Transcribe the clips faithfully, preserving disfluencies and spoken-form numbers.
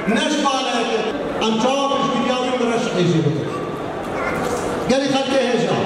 Ne ji balekê em çawa piştgiriya wî mireşihê jî bikin? Gelî xelkê hêja.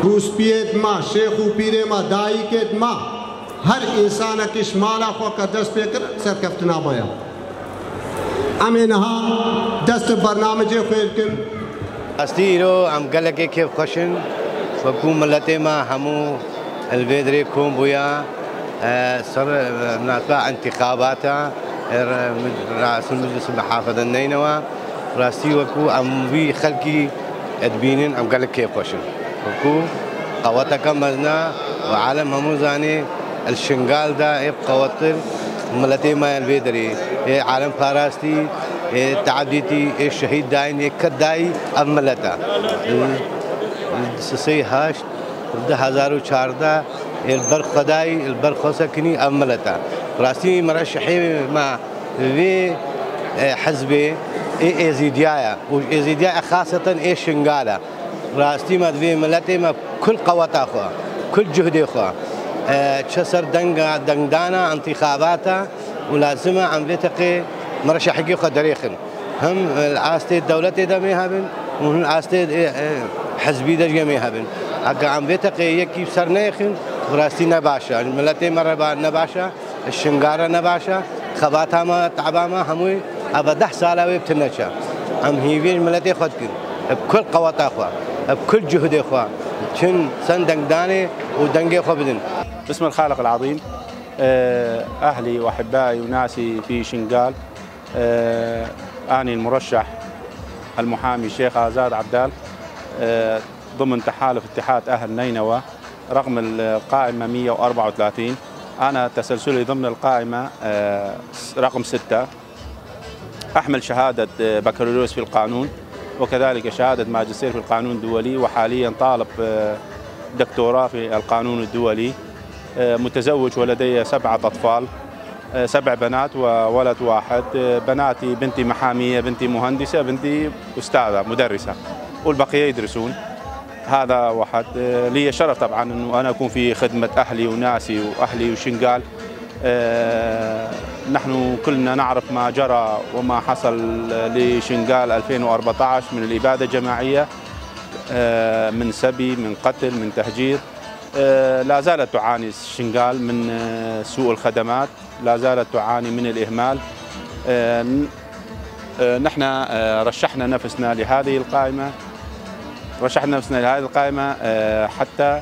Rûspiyêt me, şêx û pîrê me, dayikêt me, her însanekî ji mala xwe ke dest pê kir, serkeftina me ye. Em ê niha dest bi bernamecê xwe bikin. Rastî îro em gelekê kêfxweş in, wekû miletê me hemû li vê derê kom bûya, e, ser, e, minaseba întîxabata, e, re-, Reîsul Meclis Muhafazet Neynewa. Rastî wekû em wî xelkî dibînin, em gelek kêfxweş in. Wekû qeweteke mezin e û alem hemû zanê, li Şingal de ê bi qewettir miletê me yên vê derê, ê alem parastî, ê teedîtî, ê şehîd dayîn, ê ked dayî ev milet e. Li, li sisey heşt, du hezar û çardeh, ê li ber xwe dayî, li ber xwe sekinî ev milet e. Rastî mireşihê me vê, e, hizbê, ê Êzîdiya ye û Êzîdiya xaseten ê Şingal e. Rastî me divê miletê me kul qeweta xwe, kul cuhdê xwe, e, çe ser denga, dengdana, întîxabata û lazim e em vê teqê mireşehekê xwe derêxin. Him li astê dewletê de mê hebin û him li astê, e, e, hizbî de jî mê hebin. Heke em vê teqê yekî ser neyêxin, bi rastî ne baş e. Miletê me re ba-, ne baş e. Şingal re ne baş e, xebata me, taba me hemû eve deh sala wê bi tune çe. Em hîviyê ji miletê xwe dikin. Bi kul qeweta xwe, bi kul cuhdê xwe çin sen dengdanê û dengê xwe bidin. باسم الخالق العظيم، آه، أهلي وأحبائي وناسي في شنغال، آه، أني المرشح المحامي الشيخ آزاد عبدال، آه، ضمن تحالف اتحاد أهل نينوى رقم القائمة مية وأربعة وثلاثين. أنا تسلسلي ضمن القائمة، آه، رقم ستة. أحمل شهادة، آه، بكالوريوس في القانون، وكذلك شهادة ماجستير في القانون الدولي، وحاليًا طالب، آه، دكتوراه في القانون الدولي. آه، متزوج ولدي سبعة أطفال، آه، سبع بنات وولد واحد. آه، بناتي، بنتي محامية، بنتي مهندسة، بنتي أستاذة مدرسة، والبقية يدرسون. هذا واحد. آه، لي شرف طبعًا إنه أنا أكون في خدمة أهلي وناسي وأهلي وشنغال. آه، نحن كلنا نعرف ما جرى وما حصل لشنغال ألفين وأربعتاش من الإبادة الجماعية، آه، من سبي، من قتل، من تهجير. آه، لا زالت تعاني شنغال من، آه، سوء الخدمات، لا زالت تعاني من الإهمال. آه، ن-، آه، نحن، آه، رشحنا نفسنا لهذه القائمة، رشحنا نفسنا لهذه القائمة، آه، حتى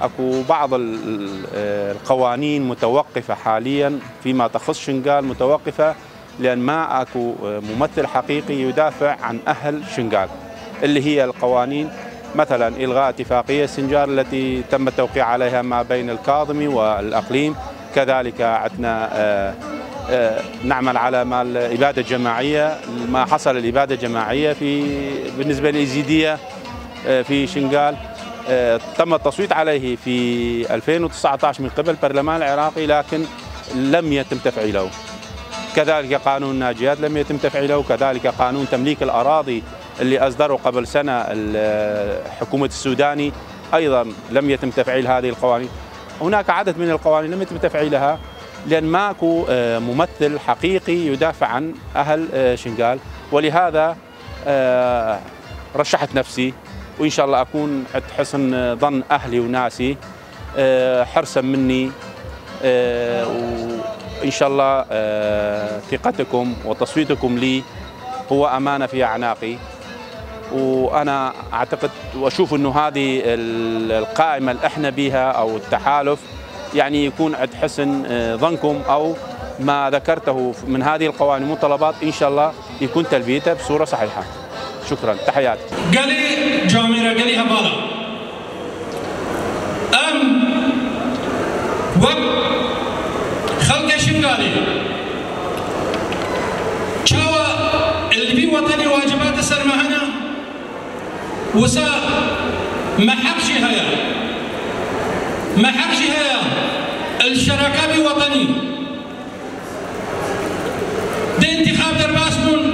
أكو بعض ال-، ال-، آه، القوانين متوقفة حاليًا فيما تخص شنغال، متوقفة لأن ما أكو ممثل حقيقي يدافع عن أهل شنغال، اللي هي القوانين، مثلًا إلغاء اتفاقية سنجار التي تم التوقيع عليها ما بين الكاظمي والأقليم. كذلك عندنا، آه، آه، نعمل على ما الإبادة الجماعية، ما حصل الإبادة الجماعية في، بالنسبة للإيزيدية، آه، في شنغال. آه، تم التصويت عليه في ألفين وتسعتاش من قبل البرلمان العراقي، لكن لم يتم تفعيله. كذلك قانون الناجيات لم يتم تفعيله، وكذلك قانون تمليك الأراضي اللي أصدره قبل سنة ال-، حكومة السوداني أيضًا لم يتم تفعيل هذه القوانين. هناك عدد من القوانين لم يتم تفعيلها لأن ماكو، آه، ممثل حقيقي يدافع عن أهل، آه، شنغال، ولهذا آه، رشحت نفسي، وإن شاء الله أكون عند حسن ظن أهلي وناسي، آه، حرصًا مني، آه، وإن شاء الله، آه، ثقتكم وتصويتكم لي هو أمانة في أعناقي. وأنا أعتقد وأشوف إنه هذه ال-، القائمة اللي إحنا بيها أو التحالف يعني يكون عند حسن، آه، ظنكم، أو ما ذكرته من هذه القوانين والمطالبات إن شاء الله يكون تلبيته بصورة صحيحة. شكرًا. تحياتي. Gelê camêre, gelê hevala. Em wek xelkê Şingalê çawa li vî wetenê wacibate ser me hene? Wisa me heq jî heye. Me heq jî heye li şereke vî wetenî. Di întîxab derbas bûn.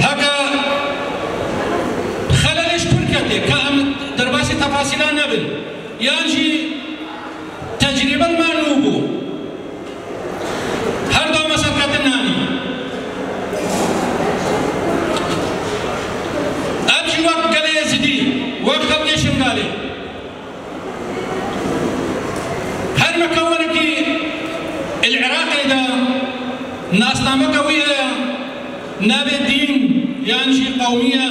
Heke xelelê ji kur ketê, ka em derbasî tefasîlan nebin. Yan jî tecrîbe li me nû bû. Nasnameke wî heye, navê dîn yan jî qewmiye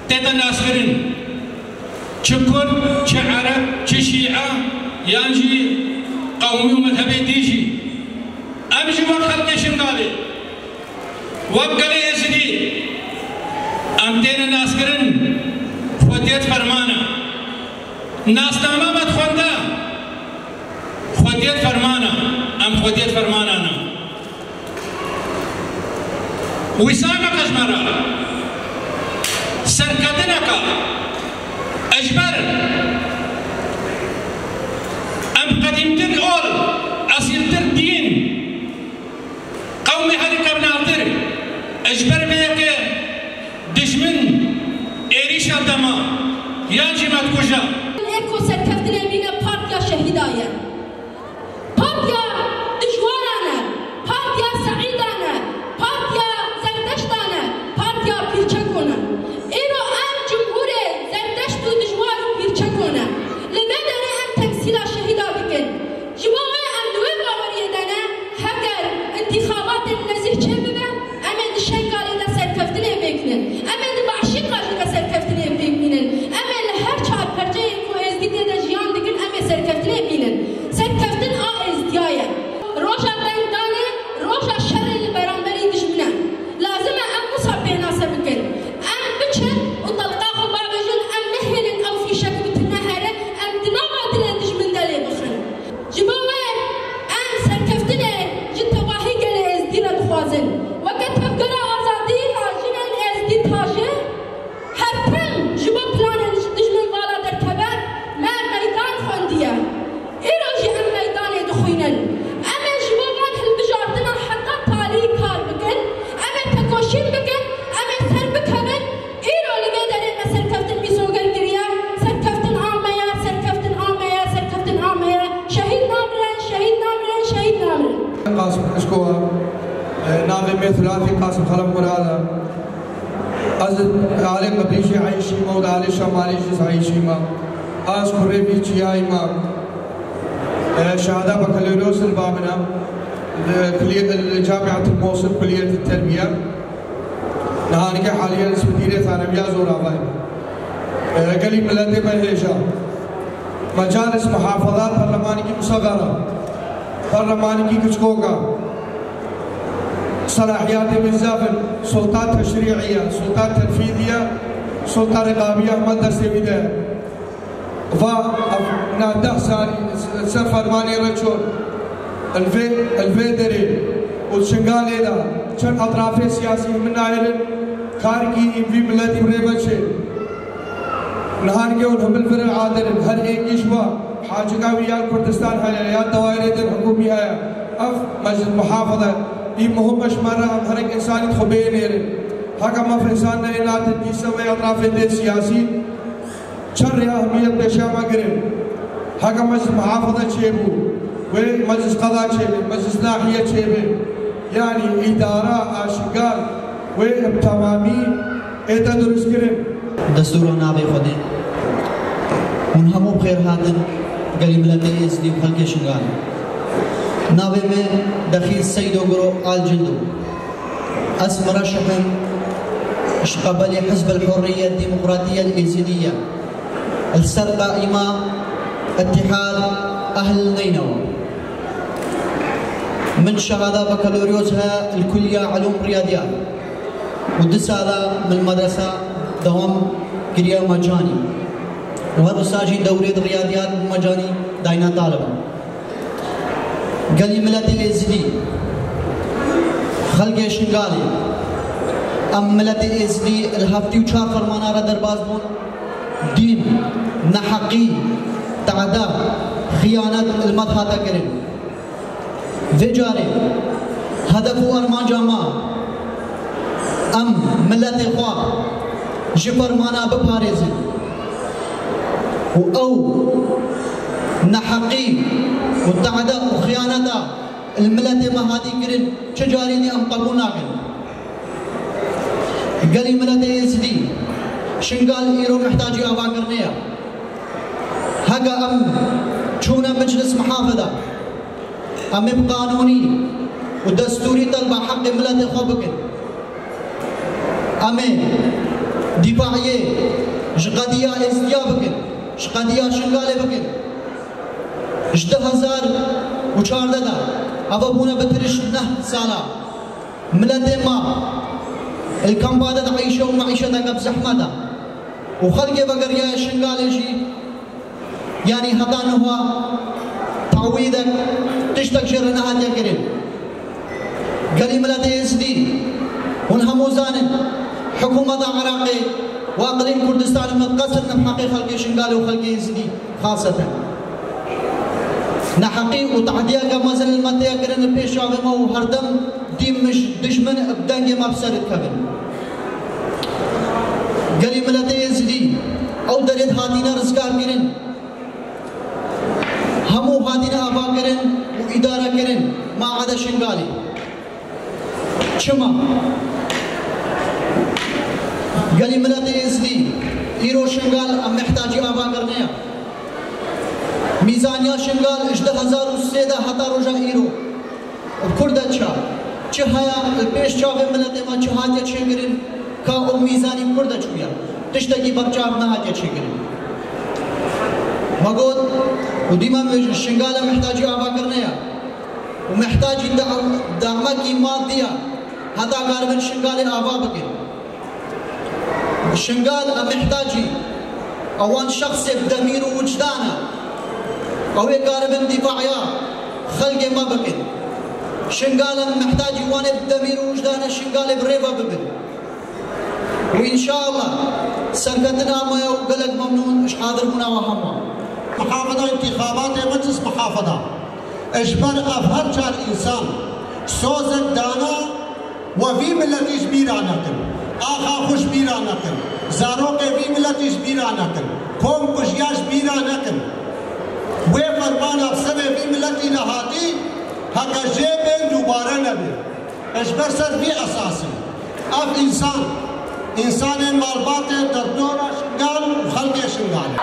tête naskirin. Çi kurd, çi ereb, çi şîe yan jî qewmî û mezhebê dî jî. Em jî wek xelkê Şingalê, wek gelê Êzidî, em têne naskirin, xwediyet ferman e. Nasname me dixwende, xwediyet ferman e, em xwediyet fermanan e. Wîsaneke ji me re serketineke, ji ber em qedîmtir ol, esîltir dîn, qewmê herî kevnartir, ji ber vê yekê dijmin êrîşa dema yan jî me dikuje. Eko serkeftinê mîne partiya şehîda ye. Partiya dijwaran e, partiya seîdan e, partiya zerdeştan e, partiya pîrçekon e. Îro em cumhurê zerdeşt û dijwar û pîrçekon e. Li vê derê em temsîla şehîda dikin. Ji bo wê em li wê baweriyê de ne, heger întîxabatên nezîh çêbibe, em ê di Şengalê de serkeftinê bêkinin. Em ê di Başîqa jî de serkeftinê bêkinin. Em ê li her çar perçeyê ku Êzdî tê de jiyan dikin, em ê serkeftinê bînin. Serkeftin a Êzdiya ye. Roja dengdanê, roja şerê li beramberî dijmin e. Lazim e em wisa pênase bikin. Em biçin û telqa xwe bavêjin, em nehêlin ew fîşek bi tune here, em di nava dilê dijmin de lê bixin. Ji bo wê em serkeftinê ji tevahî gelê Êzdî re dixwazin. Weke Tevgera Azadî a jinên Êzdî taje, her tim ji bo planên dijmin vala derkeve, me meydan xwendiye. Îro jî em meydanê dixwînin. Em ê ji bo van hilbijartina heta talî kar bikin, em ê tekoşîn bikin, em ê ser bikevin, Îro li vê derê me serkeftin mîsoger kiriye, serkeftin a me ye, serkeftin a me ye, serkeftin a me ye. Şehîd namirin, şehîd namirin, şehîd namirin. Qasim Xişko, e, navê me Thulatî Qasim Xelef Murad e. Ez alê Qebrî jî eyşî me û li alê Şemalî jî eyşî me. Ez kurê vî çiyayî me. E, şehada bakaloryosa li ba min e. Li kuliyet, li Camiatil Mosul, kuliyet terbiye. Nihanîke haliyen ez mudirê thanewiya Zoravayê me. E, gelî miletê me hêja. Mecalis muhafaza perlemanîkî musexera. Perlemanîkî kiçkok e. Selahiyatê wî zaf in. Sulta teşrî'î ye, sulta tenfîzî ye, sulta riqabî ye, hema destê wî de ye. Va ev na deh salî ser fermanê re çûn. Li vê, li vê derê û Şingalê de çend etrafê siyasî min nayêrin, karkî vî miletî rê ve çê. Nihanîke hûn hemil vir aderin, her êkî ji we hacika wî ya Kurdistan heye, ya dawairê din hikûmî heye. Ev meclis muhafaza, î muhim e ji me re, em herek însanî xwe bênêrin. Heke me însan neyê natin dîse wê etrafê tê siyasî, Çend rêya hemî yek pêşiya me girin. Heke meclis muhafaza çêbû, wê meclis qeda çêbe, meclis nahiye çêbe. Yanî îdara aşigar wê bi temamî ête durustkirin. Destûra navê Xwedê. Hûn hemû bi xêr hatin gelî miletê Êzidî û xelkê Şingalê. Navê me Dexîz Seydo Guro Al Cindo. Ez mureşih im ji qebelê Hizb el Hurriyet Demokratiyet Êzidî ye. Li ser qaîma Îttihad Ehl Neynewa. Min şehada bakaloryoz heye li Kulliya Ilûm Riyadiyat. Û du sala min medresa dewam kiriye mecanî. Û her wisa jî dewrê di riyadiyat û mecanî dayna taliban. Gelî miletê Êzidî, xelkê Şingalê, em miletê Êzidî li heftê û çar fermana re derbas bûn, dîn, neheqî, te'da, xiyanet li me hate kirin. Vê carê hedef û armanca me, em miletê xwe ji fermana biparêzin û ew neheqî û te'da û xiyaneta li miletê me hatî kirin, çi carî dî em qebûl nakin. Gelî miletê Êzidî, Şingal îro mihtacî avakirinê ye. Heke em çûne meclis muhafada, em ê bi qanûnî û destûrî telba heqê miletê xwe bikin. Em ê dîfaiyê ji qediya Êzidiya bikin, ji qediya Şingalê bikin. Ji du hezar û çardeh de eve bûne bi tiriş neh sala. Miletê me li kampa de dieyşe û meîşeteke bi zehmet e. Û xelkê vegeriyaye Şingalê jî, yanî heta niha tawîdek, tiştek jê re nehatiye kirin. Gelî miletê Êzidî, hûn hemû zanin, hikûmeta Iraqê û Eqlîm Kurdistanê min qesir ne bi heqê xelkê Şingalê û xelkê Êzidî xaseten. Neheqî û tehdiyeke mezin li me tê kirin li pêş çavê me û herdem dîm mij dijmin bi dengê me bi ser dikevin. Gelî miletê Êzidî, ew derê hatîne rizgarkirin, hemû hatîne avakirin û îdarekirin, ma eda Şingalê. Çima? Gelî miletê Êzidî, îro Şingal em mihtacî avakirine ye. Mîzaniya Şingal ji du hezar û sê de heta roja îro bi kur de çi? Çi heye li pêş çavê miletê me, çi hatiye çêkirin, ka ew mîzanî bi kur de çûye? Tiştekî berçav nehatiye çêkirin. Me got û dîme min bêjin, Şingal em mihtacî avakirine ye. Û mihtacî da-, damekî madî ye, heta karibin Şingalê ava bikin. Şingal e mihtacî ewan şexsê bi demîr û wijdan e. Ew ê karibin dîfaya xelkê me bikin. Şingal e mihtacî wan ê bi demîr û wijdan e Şingalê bi rê ve bibin. Û înşallah serketina me ye û gelek memnûn ji hadirbûna we hemû. Muhafada întîxabatê meclis muhafada. Ji ber ev her çar însan sozek dana we vî miletî ji bîra nekin. Axa xwe ji bîra nekin. Zarokê vî miletî ji bîra nekin. Kom kujiya ji bîra nekin. Wê fermana bi serê vî miletî re hatî, heke jê bên dubare nebe. Ji ber ser vî esasî ev însan, însanên malbatê derdora Şingal û xelkê Şingalê.